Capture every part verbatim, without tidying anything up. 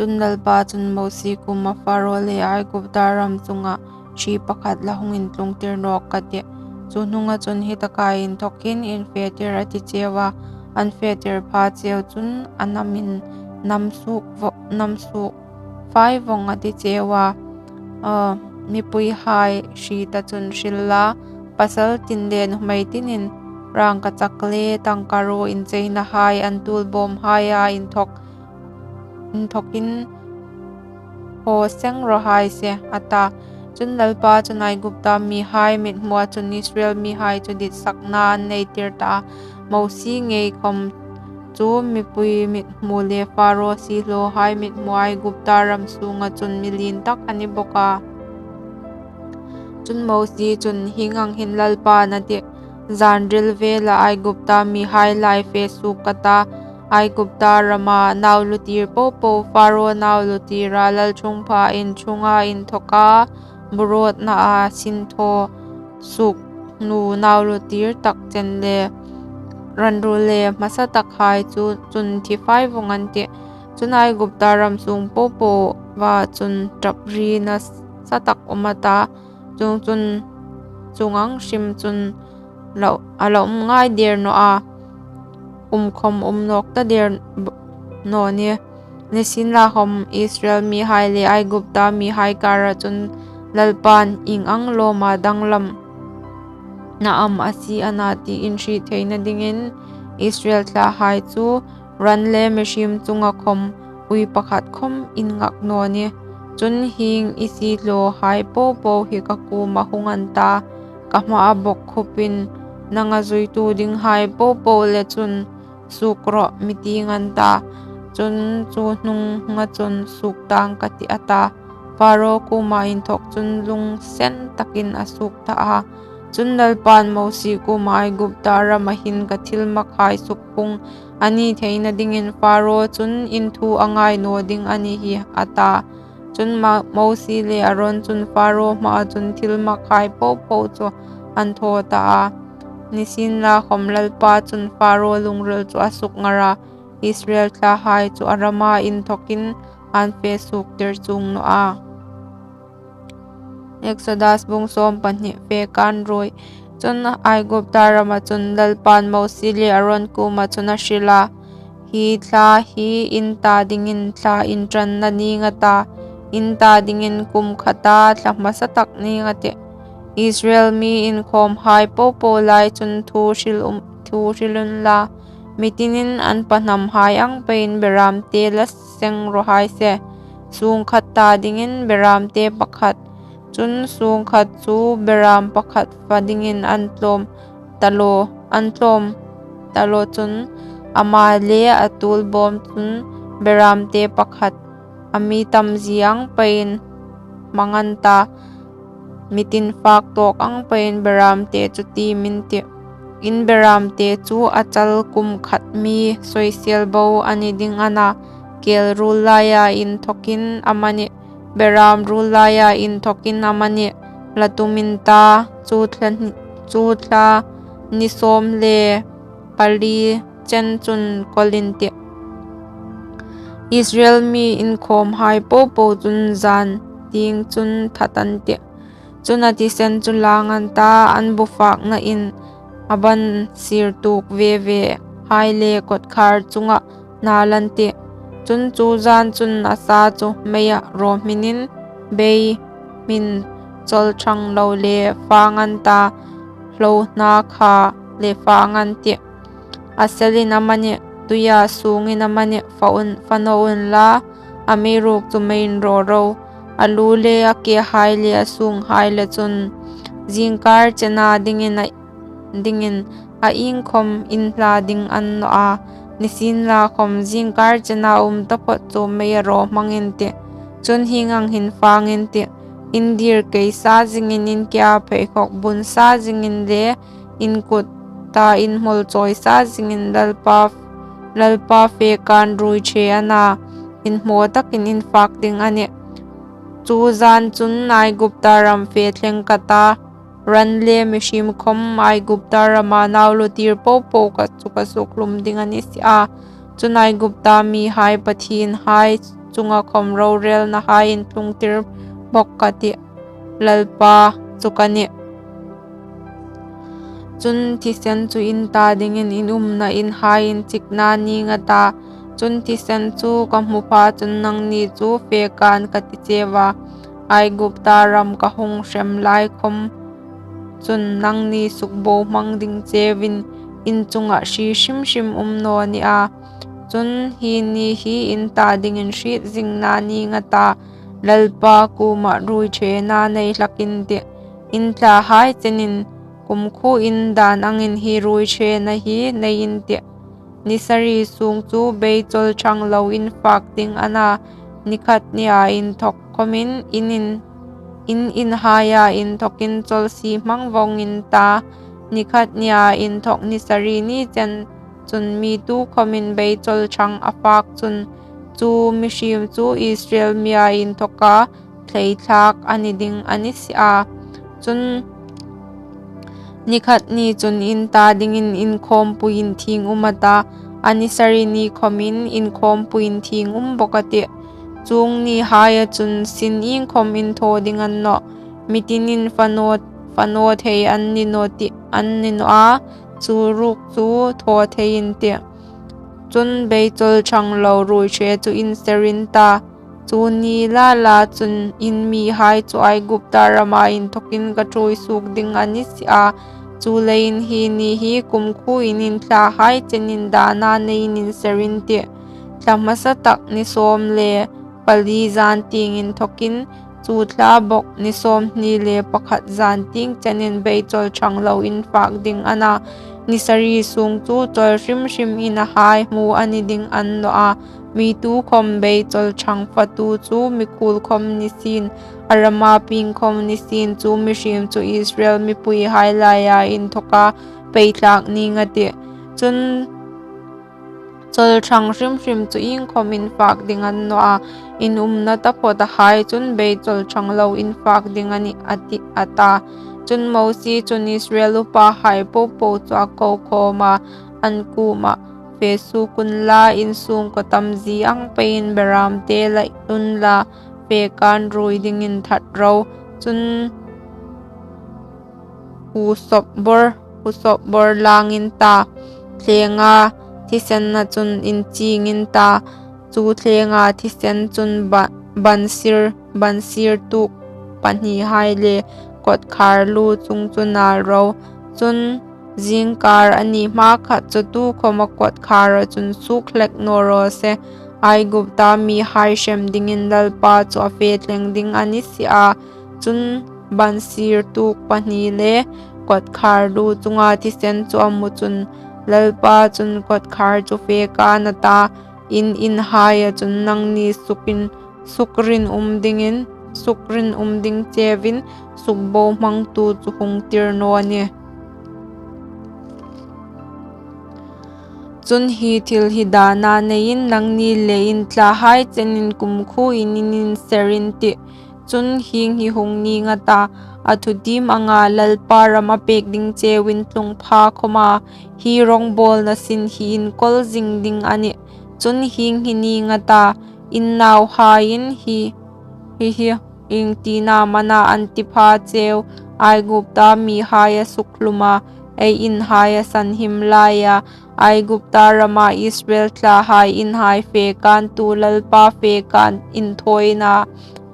Chun Lalpa chun Mosie kuomah, Pharao le Aigupta ram chunga hri pakhat la hung intlungtir nawk ka tih. Chu hnunga chun hi taka inthawkin in fetir a ti cheu a, an fetir pha cheu chun a namin nam suok vo-, nam suok fai vawng a ti cheu a. A, mipuihai hri ta chun hril la, pasal tin le nuhmei tinin rangkachak le tangkaruo incheinahai an tuolbawmhaia inthawk, inthawkin haw seng raw hai se, a ta. Chun Lalpa chun Aigupta mihai mithmua chun Israel mihai chu ditsakna an neitir ta a. Mosie ngei khawm chu mipui mithmu le Pharao siehlawhai mithmu Aigupta ram sunga chun mi lien tak a ni bawk a. Chun Mosie chun, Hieng ang hin Lalpa'n a tih, Zanril vela Aigupta mihai lai fe suok ka ta, Aigupta rama nau lutir popo, Pharao nau lutira lalṭhungpha in ṭhunga inthawka bu rawtnaa sinthaw suok hnu nau lutir tak chen le ranru le hmasa takhai chu chun thi fai vawng an tih. Chun Aigupta ram sung popoa chun ṭap ri nasa tak um a ta, chuongchun chuong ang hrim chun lo, a la um ngai der naw a, um khawm um nawk ta der b-, naw ni. Nisienlakhawm Israel mihai le Aigupta mihai kara chun Lalpa'n ieng ang lawma danglamna am a sie a na ti in hriet theina dingin Israel thlahai chu ran le mihriem chunga khawm ui pakhat khawm in ngak naw ni. Chun hieng i siehlawhai popo hi ka kuomah hung an ta, ka hmaa bawk khupin nanga zuitu dinghai popo le chun suok rawh, mi ti ngan ta. Chun chu hnunga chun suok tang ka tih, a ta. Pharao kuoma inthawk chun lungsen takin a suok ta a. Chun Lalpa'n Mosie kuomah, Aigupta rama hin ka thilmakhai sukpung a ni theina dingin Pharao chun in thu a ngai naw ding a ni hi, a ta. Chun Ma-, Mosie le Aron chun Pharao hmaa chun thilmakhai popo chu an thaw ta a. Nisienlakhawm Lalpa chun Pharao lungril chu a sukngar a, Israel thlahai chu a rama inthawkin an fe suoktir chuong naw a. Exodus bung sawm pahni, Fekan ruoi. Chun Aigupta rama chun Lalpa'n Mosie le Aron kuoma chun a hril a, Hi thla hi in ta dingin thla inṭanna ning a ta, in ta dingin kum khata thla hmasa tak ning a tih. Israel mi inkhawmhai popo lai chun thu hril um, thu hril unla, mi tinin an pahnamhai ang peiin beramte la seng raw hai se. Sungkhat ta dingin beramte pakhat, chun sungkhat chu beram pakhat fa dingin an tlawm ta law, an tlawm ta law chun ama le a tuolbawm chun beramte pakhat, a mi tamzie ang peiin hmang an ta, mi tin fak tawk ang peiin beramte chu tiem in tih. In beramte chu a chal kum khat mi soisel bo a ni ding a na, kel ruol laia inthawkin amanih, beram ruol laia inthawkin amanih, la tum in ta, chu thla ni, chu thla ni sawm le pali chen chun kawl in tih. Israel mi inkhawmhai popo chun zan tieng chun that an tih. Chun a thisen chu lang an ta, an bufakna in a ban sir tuok ve ve hai le kawtkhar chunga nal an tih. Chun chu zan chun a sa chu meia raw hminin bei hmin chawl ṭhang lo le fang an ta, hlohna kha le fang an tih. A selin amanih, tuia sungin amanih, fa un, fa naw unla, amiruokchu meiin raw ro. A lu le a kehai le a sunghai le chun zingkar chena dingin a, dingin a iengkhawm in hla ding a ni naw a. Nisienlakhawm zingkar chena um taphawt chu meia raw hmang in tih. Chun hieng ang hin fang in tih. In dirkei sa zingin, in kia pheikhawk bun sa zingin le in kut ta in hmawl chawi sa zingin Lalpa, Lalpa fekan ruoi ṭhe a na, inhmaw takin in fak ding a nih. Chu zan chun Aigupta ram fe thleng ka ta, ran le mihriem khawm Aigupta rama nau lutir popo kha chu ka sukhlum ding a ni si a. Chun Aigupta mihai pathienhai chunga khawm rorelnahai inthlungtir bawk ka tih, Lalpa chu ka nih. Chun thisen chu in ta dingin in umna inhai inchikna nîng a ta, chun thisen chu ka hmu pha chun nangni chu fek an ka ti cheu a, Aigupta ram ka hung hrem lai khawm chun nangni sukbohmang ding cheuvin in chungah hri hrim hrim um naw ni a. Chun hi ni hi in ta dingin hriet zingna nîng a ta, Lalpa kuomah ruoiṭhena nei hlak in tih. In thlahai chenin kumkhuo in dân angin hi ruoiṭhena hi nei in tih. Ni sari sung chu beichawl ṭhang lo in fak ding a na, ni khat nia inthawk khawmin in, in, in inhaia inthawkin chawl sie hmang vawng in ta, ni khat nia inthawk ni sari ni chen chun mi tukhawmin beichawl ṭhang a fak chun, chu mihriem chu Israel mia inthawka thleithlak a ni ding a ni si a. Chun ni khat ni chun in ta dingin in khawmpui inthieng um a ta, a ni sari ni khawmin in khawmpui inthieng um bawk a tih. Chuong nihaia chun sin iengkhawm in thaw ding a ni nawh. Mi tinin fa naw, fa naw thei an ni naw tih, an ni naw a, chu ruok chu thaw thei in tih. Chun beichawl ṭhang lo ruoiṭhe chu in ser in ta, chu ni la la chun in mihai chu Aigupta rama inthawkin ka ṭhuoi suok ding a ni si a. Chuleiin hi ni hi kumkhuoin in thlahai chenin dâna neiin in ser in tih. Thla hmasa tak ni sawm le pali zan tieng inthawkin, chu thla bawk ni sawmhni le pakhat zan tieng chenin beichawl ṭhang lo in fak ding a na, ni sari sung chu chawl hrim hrim inhai hmu a ni ding a ni naw a, mi tukhawm beichawl ṭhang fatu chu mikhuol khawm ni sien, a rama pieng khawm ni sien chu mihriem chu Israel mipuihai laia inthawka peithlak nîng a tih. Chun chawl ṭhang hrim hrim chu iengkhawm in fak ding a ni naw a, in umna taphawtahai chun beichawl ṭhang lo in fak ding a nih, a tih, a ta. Chun Mosie chun Israel upahai po po chu a ko khawm a, an kuomah, fe suok unla, in sungkuo tam zie ang peiin berâmte la unla, fek an ruoi dingin that ro. Chun husop bawr, husop bawr lâng in ta, thlenga thisenna chun inchieng in ta, chu thlenga thisen chun ba, bansir, bansir tuok pahnihai le kawtkhar lu chung chu nâl ro. Chun zîngkâr a ni hmakhat chu tukhawma kawtkhara chun suok hlek naw raw se, Aigupta mihai hrem dingin Lalpa chu a fe thleng ding a ni si a. Chun bansir tuok pahni le kawtkhar lu chunga thisen chu a hmu chun Lalpa chun kawtkhar chu fek an a ta, in inhaia chun nangni sukin, sukrinum dingin, sukrinum ding cheuvin sukbohmangtu chu hung tir naw nih. Chun hi thil hi dâna neiin nangni le in thlahai chenin kumkhuoin in inser in tih. Chun hieng hi hung nîng a ta, a thutiem anga Lalpa ram a pêk ding cheuin tlung pha khawma hi rawngbâwlna sin hi inkawl zing ding a nih. Chun hieng hi nîng a ta, in nauhaiin hi, hi, hi iengtin am a na an ti pha cheu, Aigupta mihaia sukhluma, ei inhaia sanhim laia, Aigupta rama Israel thlahai inhai fek antu Lalpa fek an inthawina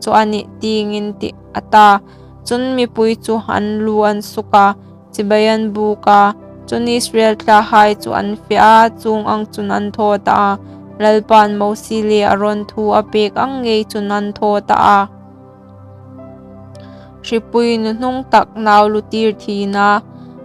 chu a nih, tiin in tih, a ta. Chun mipui chu an lu an suk a, chibai an bûk a, chun Israel thlahai chu an fe a, chuong ang chun an thaw ta a, Lalpan Mosie le Aron thu a pêk ang ngei chun an thaw ta a. Hripui nuhnungtak nau lutir thina.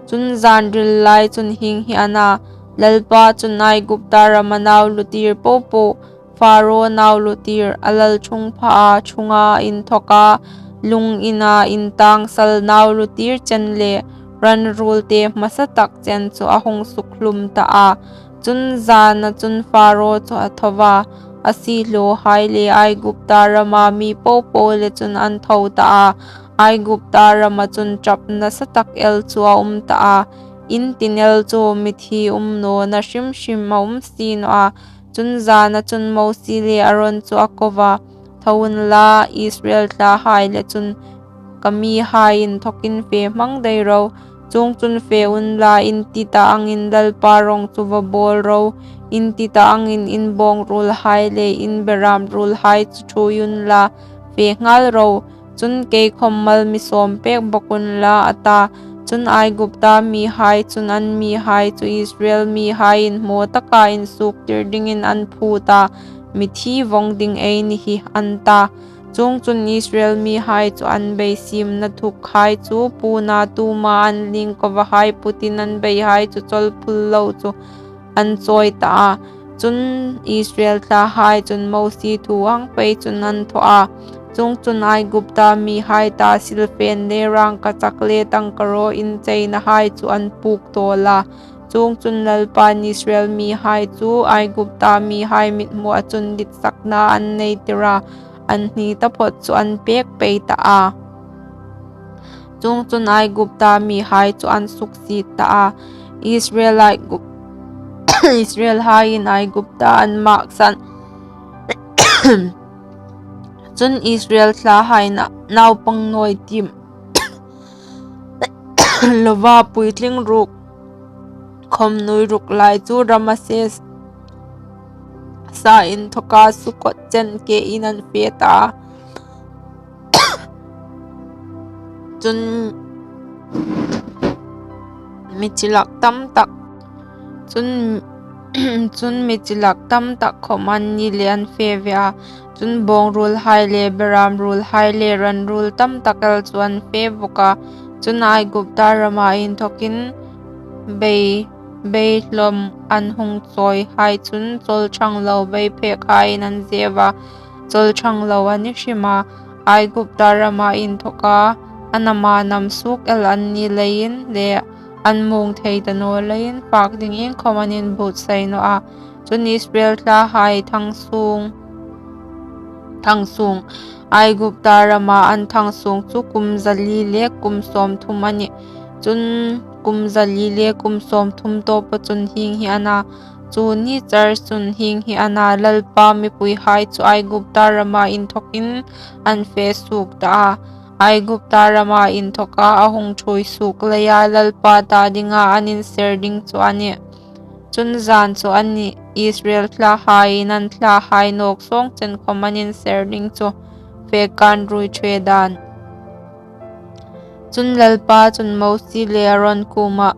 Chun zanril lai chun hieng hi a na, Lalpa chun Aigupta rama nau lutir po po, Pharao nau lutir, a lalṭhungphaa ṭhunga inthawka lung ina intângsal nau lutir chen le ran ruolte hmasa tak chen chu a hung sukhlum ta a. Chun zana chun Pharao chu a tho a, a siehlawhai le Aigupta rama mi po po le chun an tho ta a. Aigupta rama chun ṭap nasa tak el chu a um ta a, in tin el chu mithi um nawna hrim hrim a um si naw a. Chun zana chun Mosie le Aron chu a ko a, "Tho unla, Israel thlahai le chun ka mihai inthawkin fe hmang dai ro. Chuongchun fe unla, in ti ta angin Lalpa rawng chu va bawl ro. In ti ta angin in bawng ruolhai le in beram ruolhai chu ṭhuoi unla, fe nghal ro. Chun kei khawm mal mi sawm pek bawk unla," a ta. Chun Aigupta mihai chun an mihai chu Israel mihai inhmaw taka insuoktir dingin an phut a, "Mithi vawng ding ei ni hi," an ta. Chuongchun Israel mihai chu an beisiemna thukhai chu puona tuoma an ling kova hai putin an beihai chu chawlphul lo chu an chawi ta a. Chun Israel thlahai chun Mosie thu ang pei chun an thaw a. Chuongchun Aigupta mihai ta silfen le rangkachak le tangkaraw incheinahai chu an puk tawl a. Chuongchun Lalpan Israel mihai chu Aigupta mihai mithmuah chun ditsakna an nei tir a, an hni taphawt chu an pek pei ta a. Chuongchun Aigupta mihai chu an suksiet ta a. Israel Aigup-, Israel haiin Aigupta an maksan. Chun Israel thlahai na-, naupang nawitiem lova puitling ruk khawm nuoi ruk lai chu Rameses sa inthawka Sukkoth chen kein an fe ta. Chun mi chilak tam tak, chun, chun mi chilak tam tak khawm an ni le an fe ve a. Chun bawng ruolhai le beram ruolhai le ran ruol tam tak el chu an fe bawk a. Chun Aigupta rama inthawkin bei, bei hlawm an hung chawihai chun chawlṭhang lo bei phekhaiin an zeu a, chawlṭhang lo an hrim a. Aigupta rama inthawka an ama nam suok el an ni leiin le an muong thei ta naw leiin fak dingin khawm an inbuotsai naw a. Chun Israel thlahai thang sung, thang sung Aigupta rama an thang sung chu kum zali le kum sawmthum a nih. Chun kum zali le kum sawmthum tawpa chun hieng hi a na. Chu ni char chun hieng hi a na, Lalpa mipuihai chu Aigupta rama inthawkin an fe suok ta a. Aigupta rama inthawka a hung ṭhuoi suok leia Lalpa ta dinga an inser ding chu a nih. Chun zan chu a nih, Israel thlahaiin an thlahai nawk sawng chen khawm an inser ding chu fekan ruoi ṭhe dan. Chun Lalpa chun Mosie le Aron kuomah,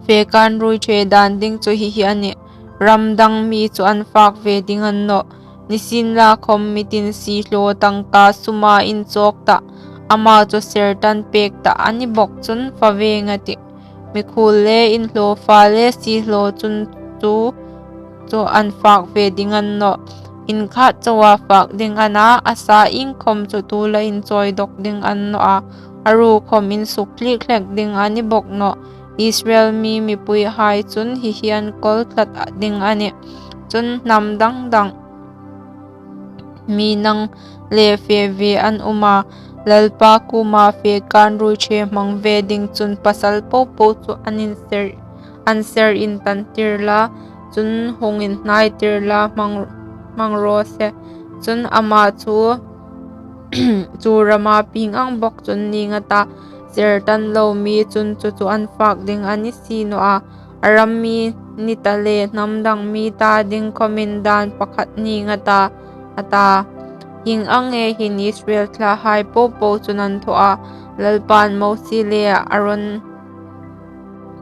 "Fekan ruoi ṭhe dan ding chu hi hi a nih, ram dang mi chu an fak ve ding a ni nawh. Nisienlakhawm mi tin siehlaw tangka suma inchawk ta, ama chu ser tan pek ta a ni bawk chun fa veng a tih. Mikhuol le inhlawfa le siehlaw chun chu, chu an fak ve ding a ni nawh. Inkhat chauha fak ding a na, a sa iengkhawm chu tu la inchawi dawk ding a ni nawh a, a ru khawm insukthliek hlek ding a ni bawk nawh. Israel mi mipuihai chun hi hi an kawl tlat ding a nih. Chun hnam dang dang mi nang le fe ve an um a, Lalpa kuoma fekan ruoi ṭhe hmang ve ding chun pasal popo chu an inser, an ser intan tir la, chun hung inhnai tir la hmang, hmang raw se. Chun ama chu, chu rama pieng ang bawk chun ning a ta, ser tan lo mi chun chu chu an fak ding a ni si naw a, a ram mi ni ta le hnam dang mi ta ding khawmin dan pakhat ning a ta," a ta. Hieng ang ngei hin Israel thlahai popo chun an thaw a, Lalpan Mosie le Aron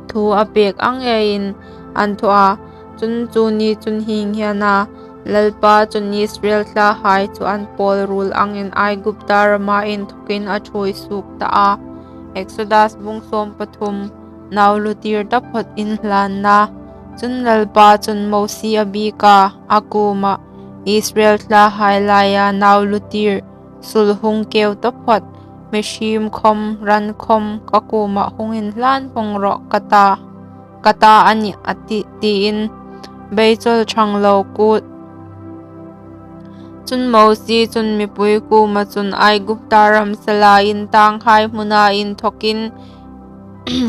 thu a pek ang ngeiin an thaw a. Chun chu ni chun hieng hi a na, Lalpa chun Israel thlahai chu an pawl ruol angin Aigupta rama inthawkin a ṭhuoi suok ta a. Exodus bung sawm pathum. Nau lutir taphawt inhlanna. Chun Lalpa chun Mosie a biek a, a kuomah, "Israel thlahai laia nau lutir, sul hung keu taphawt, mihriem khawm, ran khawm ka kuomah hung inhlan vawng rawh ka ta, ka ta a nih," a ti, tiin bei chawlṭhang lo kut. Chun Mosie chun mipui kuoma chun, "Aigupta ram sela intanghai hmuna inthawkin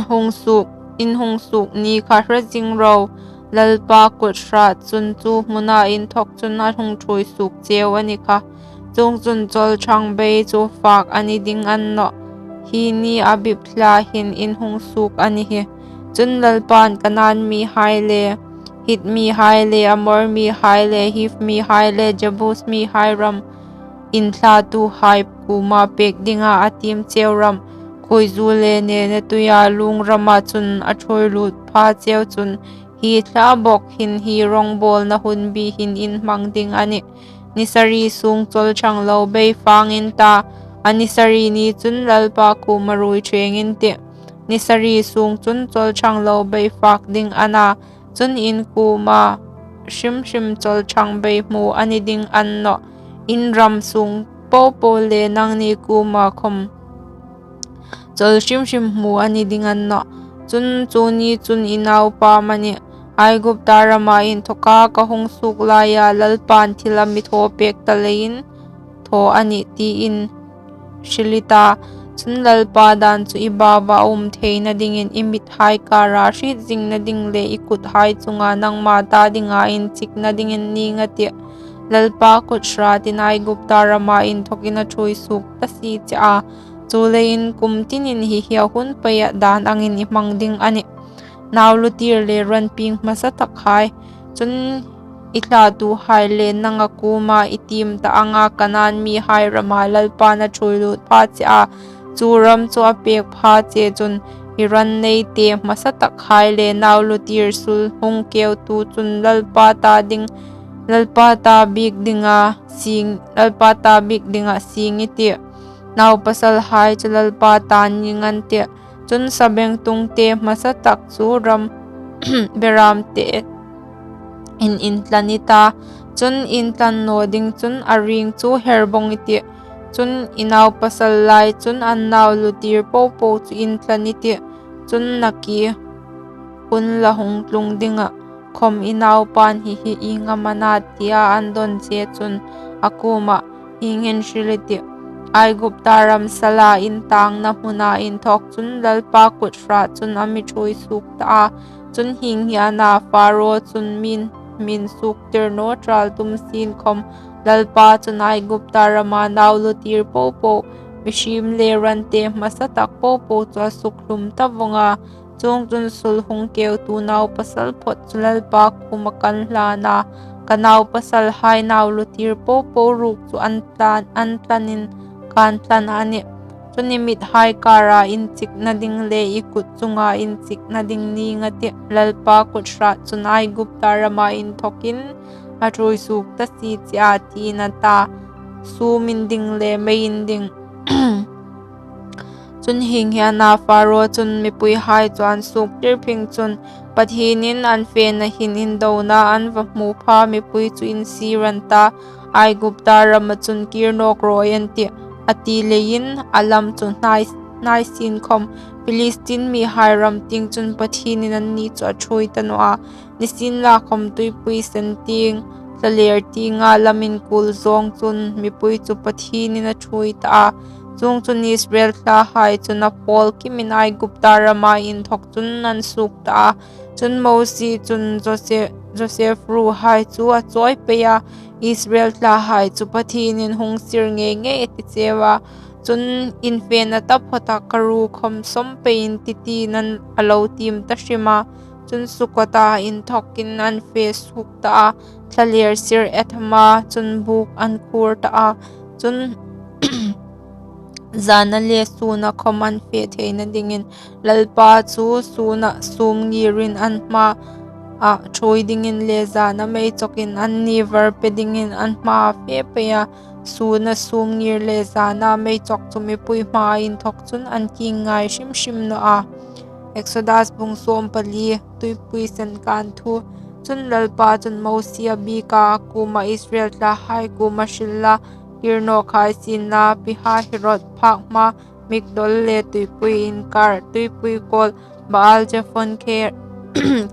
hung suok, in hung suok ni kha hre zing ro. Lalpa kut hrat chun chu hmuna inthawk chun a hung ṭhuoi suok cheu a ni kha. Chuongchun chawlṭhang bei chu fak a ni ding a ni nawh. Hi ni Abib thla hin in hung suok a ni hi. Chun Lalpan Kanaan mihai le, Hit mihai le, Amor mihai le, Hiv mihai le, Jebus mihai ram inthlatuhai kuoma pek dinga a tiem cheu ram, khuoizu le nene tuia lung rama chun a ṭhuoi lut pha cheu chun, hi thla bawk hin hi rongbawlna hun bi hin in hmang ding a nih. Ni sari sung chawlṭhang lo bei fak in ta, a ni sari ni chun Lalpa kuoma ruoi ṭheng in tih. Ni sari sung chun chawlṭhang lo bei fak ding a na, chun in kuoma hrim hrim chawlṭhang bei hmu a ni ding a ni nawh. In ram sung popo le nangni kuoma khawm chawl hrim hrim hmu a ni ding a ni nawh. Chun chu ni chun i naupa manih Aigupta rama inthawka ka hung suok laia Lalpan thil a mi thaw pek ta leiin thaw a nih tiin hrilta. Chun Lalpa dan chu i baua um theina dingin i mithai kara hriet zingna ding le i kuthai chunga nangma ta dinga inchikna dingin ning a tih. Lalpa kut hratin Aigupta rama inthawkin a ṭhuoi suok ta si che a. Chuleiin kum tinin hi hi a hun peia dan angin i hmang ding a nih. Nau lutir le ranpieng hmasa takhai, chun i thlatuhai le nanga kuoma i tiem ta anga Kanaan mihai rama Lalpan a ṭhuoi lut pha che a, chu ram chu a pek pha che chun i ran neite hmasa takhai le nau lutir sul hung keutu chun Lalpa ta ding, Lalpa ta bik dinga sing, Lalpa ta bik dinga sing i tih. Nau pasalhai chu Lalpa ta ning an tih. Chun sabengtungte hmasa tak chu ram beramte in intlan i ta. Chun intlan naw ding chun a ring chu her bawng i tih. Chun i nau pasal lai chun an nau lutir popo chu intlan i tih. Chun nakie hun la hung tlung dinga khawm i naupan hi hi ieng am a na tia an dawn che chun a kuoma hieng hin hril i tih. Aigupta ram sala intangna hmuna inthawk chun Lalpa kut hrat chun a mi ṭhuoi suok ta a. Chun hieng hi a na, Faro chun min, min suoktir naw ṭal tum sien khawm Lalpa chun Aigupta rama nau lutir popo, mihriem le rante hmasa tak popo chu a sukhlum ta vawng a. Chuongchun sul hung keutu nau pasal phawt chu Lalpa kuoma kan hlan a, ka nau pasalhai nau lutir popo ruok chu an tlan, an tlanin kan tlan a nih. Chun i mithai kara inchikna ding le i kut chunga inchikna ding ning a tih. Lalpa kut hrat chun Aigupta rama inthawkin a ṭhuoi suok ta si che a tiin a ta. Sum in ding le mei in ding. Chun hieng hi a na, Faro chun mipuihai chu an suoktir phing chun Pathienin an fena hin indona an va hmu pha mipui chu insir an ta, Aigupta rama chun kir nawk rawi an tih, a ti leiin a lam chu hnai, hnai sien khawm Philistin mihai ram tieng chun Pathienin anni chu a ṭhuoi ta naw a. Nisienlakhawm tuipui sen tieng, thlaler tienga lam inkul zawng chun mipui chu Pathienin a ṭhuoi ta a. Chuongchun Israel thlahai chun a pawl kimin Aigupta rama inthawk chun an suok ta a. Chun Mosie chun Joseph, Joseph ruhai chu a chawi pei a, Israel thlahai chu Pathienin hung sir ngei ngei a ti cheu a. Chun in fena taphawta ka ru khawm sawm pei in tih tiin a lo tiem ta hrim a. Chun Sukota inthawkin an fe suok ta a, thlaler sir Ethama chun buk an khur ta a. Chun zana le suna khawm an fe theina dingin Lalpa chu suna sum ngirin an hmaa ṭhuoi dingin le zana mei chawkin anni var pe dingin an hmaa fe pei a. Suna sum ngir le zana mei chawk chu mipui hmaa inthawk chun an kingai hrim hrim naw a. Exodus bung sawm pali, tuipui sen kan thu. Chun Lalpa chun Mosie a biek a, a kuoma Israel thlahai kuoma hril la, kir nawk hai sien la, Pi-hahiroth phak hma Migdol le tuipui inkar, tuipui kawl Baal Zephon khe-,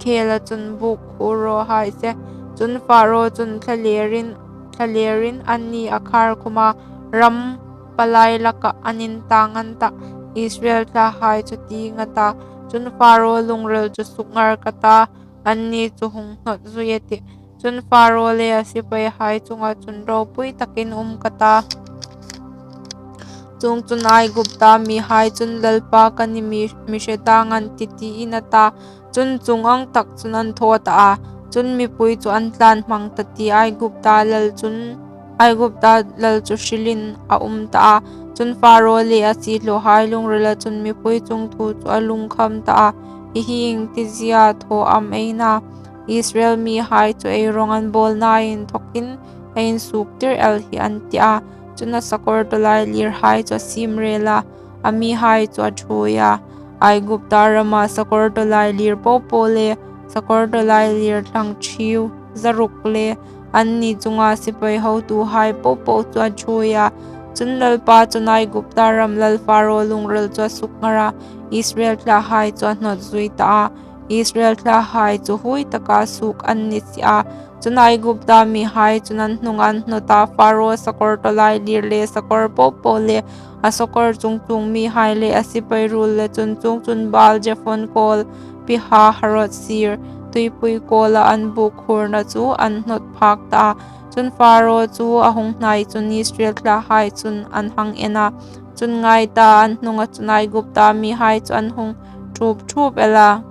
khela chun buk khur raw hai se. Chun Faro chun thlalerin, thlalerin anni a khar khum a, ram palai laka an intang an ta, Israel thlahai chu tieng a ta. Chun Faro lungril chu sukngar ka ta, anni chu hung hnawt zui a tih. Chun Pharao le a sipaihai chunga chun ropui takin um ka ta. Chuongchun Aigupta mihai chun, Lalpa ka ni mi, mi hre tang an ti, tiin a ta. Chun chuong ang tak chun an thaw ta a. Chun mipui chu an tlan hmang ta ti Aigupta lal chun, Aigupta lal chu hrilin a um ta a. Chun Pharao le a siehlawhai lungrila chun mipui chungthu chu a lungkham ta a. Hi hi iengtiziea thaw am ei na? Israel mihai chu ei rawng an bawlna inthokin a insuoktir el hi, an ti a. Chun a sakawr tawlailirhai chu a siem rel a, a mihai chu a ṭhuoi a. Aigupta rama sakawr tawlailir popo le sakawr tawlailir thlang ṭhiu zaruk le anni chunga sipai hotuhai popo chu a ṭhuoi a. Chun Lalpa chun Aigupta ram lal Pharao lungril chu a sukngar a, Israel thlahai chu a hnawt zui ta a. Israel thlahai chu huoi taka suok an ni si a. Chun Aigupta mihai chun an hnunga an hnawt a, Pharao sakawr tawlailir le sakawr popo le a sakawr chungchuong mihai le a sipai ruol le chun, chuongchun Baal-zephon kawl, Pi-hahiroth sir, tuipui kawla an buk hurna chu an hnawt phak ta a. Chun Pharao chu a hung hnai chun Israel thlahai chun an hang en a. Chun ngai ta, an hnunga chun Aigupta mihai chu an hung ṭhup ṭhup el a.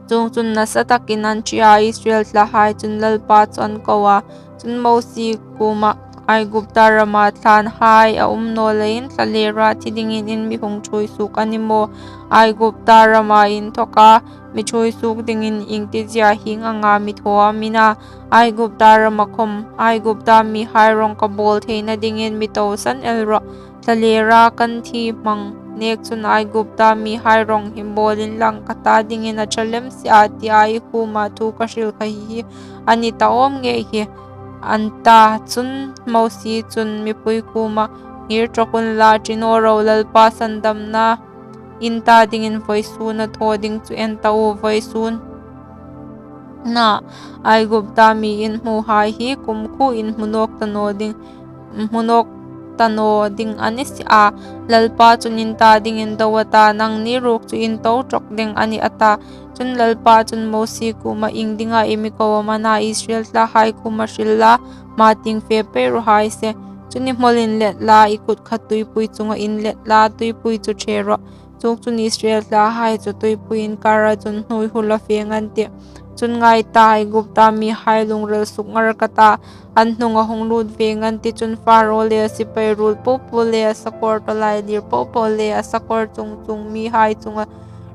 Chuongchun nasa takin an ṭi a, Israel thlahai chun Lalpa chu an ko a. Chun Mosie kuoma, Aigupta rama thlanhai a um naw leiin thlalera thi dingin in mi hung ṭhuoi suok a ni maw? Aigupta rama inthoka mi ṭhuoi suok dingin iengtiziea hieng anga mi thaw am i na? Aigupta rama khawm, Aigupta mihai rawng ka bawl theina dingin mi tosan el rawh. Thlalera kan thi hmang nek chun Aigupta mihai rawng hi bawl inlang ka ta dingin a ṭha lem si a, tia i kuoma thu ka hril kha hi hi a ni ta awm ngei hi, an ta. Chun Mosie chun mipui kuoma, Ngir ṭawk unla, ṭi naw ro, Lalpa sandamna in ta dingin vawisun a thaw ding chu en ta u, vawisun na Aigupta mi in hmuhai hi kumkhuo in hmu nawk ta naw ding, hmu nawk ta naw ding a ni si a. Lalpa chun in ta dingin do a ta, nangni ruok chu in to ṭawk ding a nih, a ta. Chun Lalpa chun Mosie kuoma, Iengdinga i mi ko am a na? Israel thlahai kuoma hril la, hma tieng fe pei raw hai se. Chun i hmawl inlet la, i kut khat tuipui chunga inlet la, tuipui chu ṭhe rawh. Chuongchun Israel thlahai chu tuipui inkara chun hnuoi hula feng an tih. Chun ngai ta, Aigupta mihai lungril sukngar ka ta, an hnunga hung lut veng an tih. Chun Pharao le a sipai ruol popo le a sakawr tawlailir popo le a sakawr chungchuong mihai chunga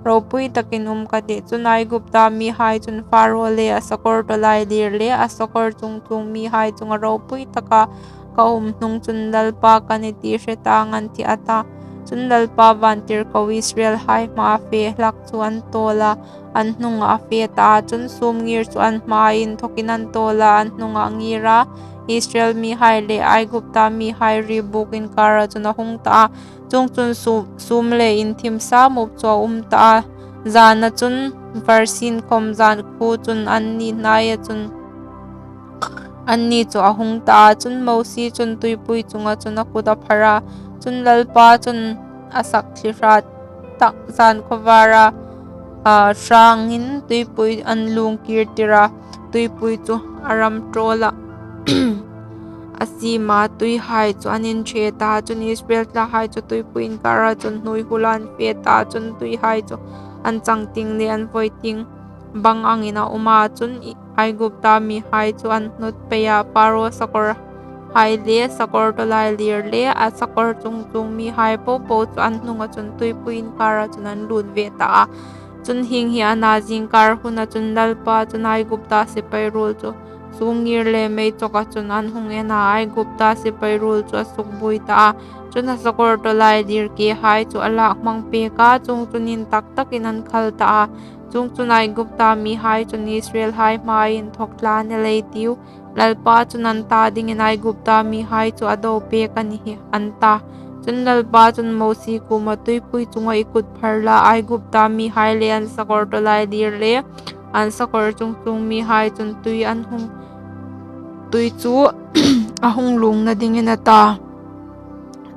ropui takin um ka tih. Chun Aigupta mihai chun Pharao le a sakawr tawlailir le a sakawr chungchuong mihai chunga ropui taka ka um hnung chun Lalpa ka nih ti hre tang an tih, a ta. Chun Lalpa vantirko Israelhai hmaa fe hlak chu an tawl a, an hnunga a fe ta a. Chun sumngir chu an hmaa inthokin an tawl a, an hnunga a ngir a. Israel mihai le Aigupta mihai ri buk inkara chun a hung ta a. Chuongchun su-, sum le inthim samup chu a um ta a. Zana chun varsin khawm zan khu chun anni hnaia chun anni chu a hung ta a. Chun Mosie chun tuipui chunga chun a kut a phar a. Chun Lalpa chun a sak thli hrat tak zan khawvara, a, hrangin tuipui an lung kir tir a. Tuipui chu a ram ṭawla a siem a, tuihai chu an inṭhe ta. Chun Israel thlahai chu tuipui inkara chun hnuoi hula an fe ta. Chun tuihai chu an changtieng le an vawi tieng bang angin a um a. Chun i-, Aigupta mihai chu an hnawt pei a, Pharao sakawrhai le sakawr tawlailir le a sakawr chungchuong mihai popo chu an hnunga chun tuipui inkara chun an lut ve ta a. Chun hieng hi a na, zingkar huna chun Lalpa chun Aigupta sipai ruol chu sumngir le mei choka chun an hung en a, Aigupta sipai ruol chu a sukbuoi ta a. Chun a sakawr tawlailir kehai chu a lak hmang pek a, chuongchun intak takin an khal ta a. Chuongchun Aigupta mihai chun Israelhai hmaa inthok tlan el ei tiu, Lalpa chun an ta dingin Aigupta mihai chu a do pek a ni hi, an ta. Chun Lalpa chun Mosie kuoma, Tuipui chunga i kut phar la, Aigupta mihai le an sakawr tawlailir le an sakawr chungchuong mihai chun tui an hung, tui chu a hung lungna dingin, a ta.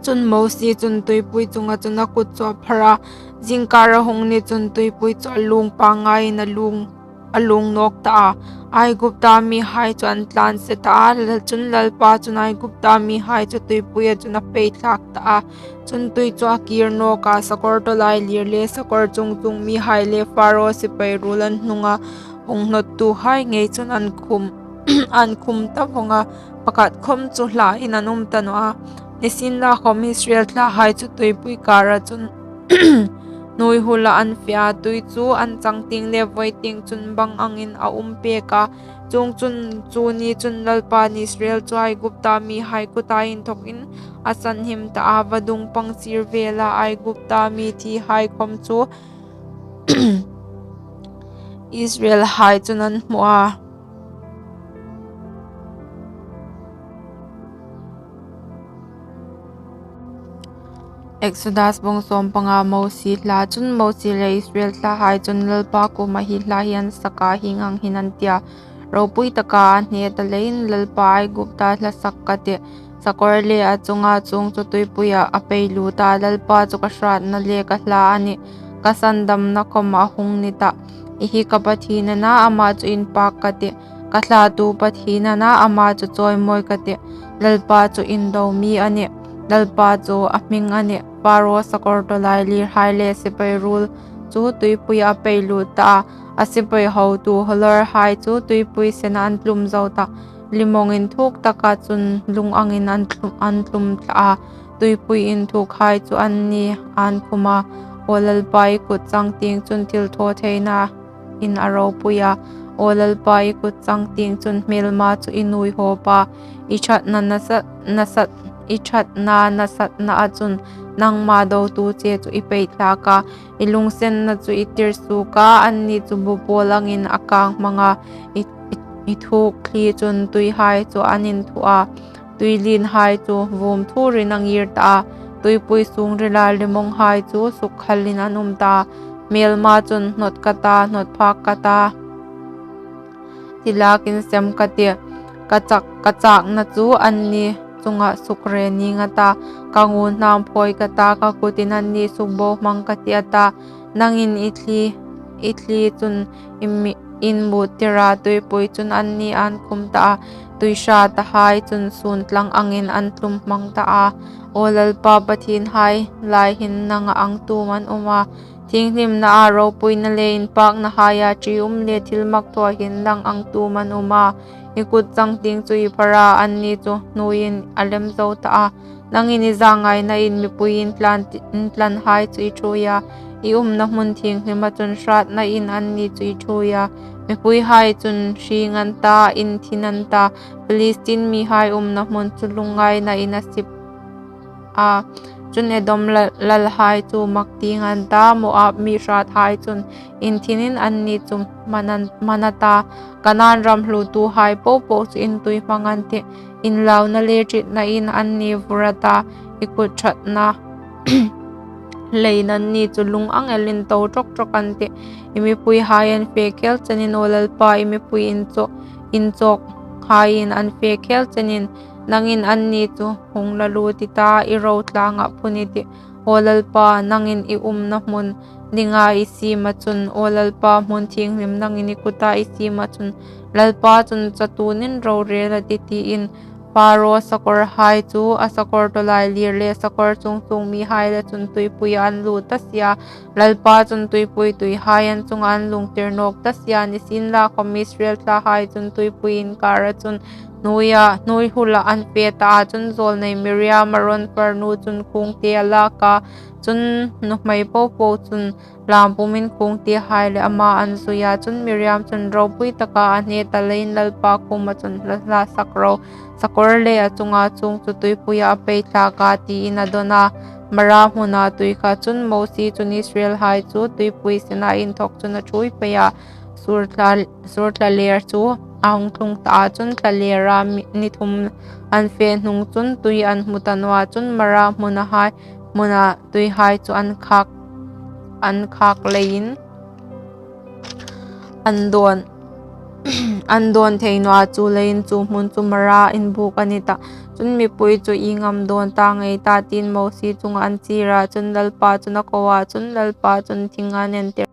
Chun Mosie chun tuipui chunga chun a kut chu a phar a, zingkar a hung ni chun tuipui chu a lung pangngaiin a lung a lung nawk ta a. Aigupta mihai chu an tlan se ta a, lal chun Lalpa chun Aigupta mihai chu tuipuia chun a pei thlak ta a. Chun tui chu a kir nawk a, sakawr tawlailir le sakawr chungchung mihai le Faro sipai ruol an hnunga hung hnawttuhai ngei chun an khum, an khum ta vawng a, pakhat khawm chu hlain an um ta naw a. Nisienlakhawm Israel thlahai chu tuipui kara chun hnuoi hula an fe a, tui chu an changtieng le vawiting chun bang angin a um pek a. Chuongchun chu ni chun Lalpain Israel chu Aigupta mihai kuta inthawkin a sanhim ta a, vadung pang sir vela Aigupta mi thihai khawm chu Israelhai chun an hmu a. Exodus bung sawm panga. Mosie hla. Chun Mosie le Israel thlahai chun Lalpa kuoma hi hla hi an sak a, hieng ang hin an ti a: Ropui taka a hne ta leiin Lalpa Aigupta hla sak ka tih. Sakawr le a chunga chuong chu tuipuia a pei lut a. Lalpa chu ka hratna le ka hla a nih. Ka sandamna khawm a hung ni tah. I hi ka Pathien a na, ama chu inpak ka tih. Ka thlatu Pathien a na, ama chu chawimawi ka tih. Lalpa chu indo mi a nih. Lalpa chu a hming a nih. Faro sakawr tawlailirhai le sipai ruol chu tuipuia a pei lut ta a. A sipai hotu Holohai chu tuipui sena an tlum zo ta. Limawng inthuk taka chun lung angin an tlum, an tlum thla a. Tuipui inthukhai chu anni an khum a. Aw Lalpa, i kut changtieng chun thilthawtheinain a ropui a. Aw Lalpa, i kut changtieng chun hmelma chu i nuihawp a. I ṭhatna nasat, nasat, i ṭhatna nasatnaa chun nangma dotu che chu i pei thlak a. I lunginsenna chu i tir suok a, anni chu bupawl angin a kang hmang a. I, i, i thuk thli chun tuihai chu an inthuh a. Tuilienhai chu vum thurin a ngir ta a. Tuipui sungrila limawnghai chu sukhalin an um ta a. Hmelma chun hnawt ka ta, hnawt phak ka ta, thilak insem ka tih. Ka chak, ka chakna chu anni chunga sukre ning a ta. Ka ngun hnam phawi ka ta, ka kutin anni sukbohmang ka tih a ta. Nangin i thli, i thli chun i mi, inmut tir a, tuipui chun anni an khum ta a. Tuihratahai chun sun tlang angin an tlum hmang ta a. Aw Lalpa Pathien hai, lai hin nanga ang tum an um a. Thienghlimnaa ropuina le inpaknahaia ṭium le thilmak thua hin nang ang tum an um a. I kut changtieng chu i phar a, anni chu hnuoiin a lem zo ta a. Nangin i zangainain mipui intlan, intlanhai chu i ṭhuoi a. I umna hmun thienghlima chun hratnain anni chu i ṭhuoi a. Mipuihai chun hring an ta, inthin an ta. Philistine mihai umna hmun chu lungngainain a sip a. Chun Edom lal, lalhai chu mak tieng an ta, Moab mi hrathai chun inthinin anni chu man an, man a ta. Kanan ram hluotuhai popo chu intui hmang an tih. Inlauna le ṭitnain anni vur a ta. I kut ṭhatna leiin anni chu lung ang elin to ṭawk ṭawk an tih. I mipuihai an fe khel chenin, aw Lalpa, i mipui inchawk, inchawkhaiin an fe khel chenin, nangin anni chu hung la lut i ta, i ro tlangah phun i tih. Aw Lalpa, nangin i umna hmun dinga i siema chun, aw Lalpa, hmun thienghlim nangin i kuta i siema chun, Lalpa chun chatuonin rorel a tih, tiin Faro sakawrhai chu a sakawr tawlailir le sakawr chungchung mihai le chun tuipuia an lut ta si a. Lalpa chun tuipui tuihai an chunga an lungtir nawk ta si a. Nisienlakhawm Israel thlahai chun tuipui inkara chun hnuoia, hnuoi hula an fe ta a. Chun zawlnei Miriam, Aron farnu chun khungte a lak a. Chun nuhmei popo chun lam pumin khungtehai le ama an zui a. Chun Miriam chun, ropui taka a hne ta leiin Lalpa kuoma chun hla, hla sak ro, sakawr le a chunga chuong chu tuipuia a pei thlak a, tiin a dawn a. Mara hmuna tui kha. Chun Mosie chun Israelhai chu tuipui sena inthawk chun a ṭhuoi pei a. Sur thla, sur thlaler chu a hung tlung ta a. Chun thlalera mi, ni thum an fe hnung chun tui an hmu ta naw a. Chun Mara hmuna hai, hmuna tuihai chu an khak, an khak leiin an dawn, an dawn thei naw a, chuleiin chu hmun chu Mara inbuk a ni tah. Chun mipui chu ieng am dawn ta ngei ta, tiin Mosie chunga an chier a. Chun Lalpa chun a ko a. Chun Lalpa chun thing an entir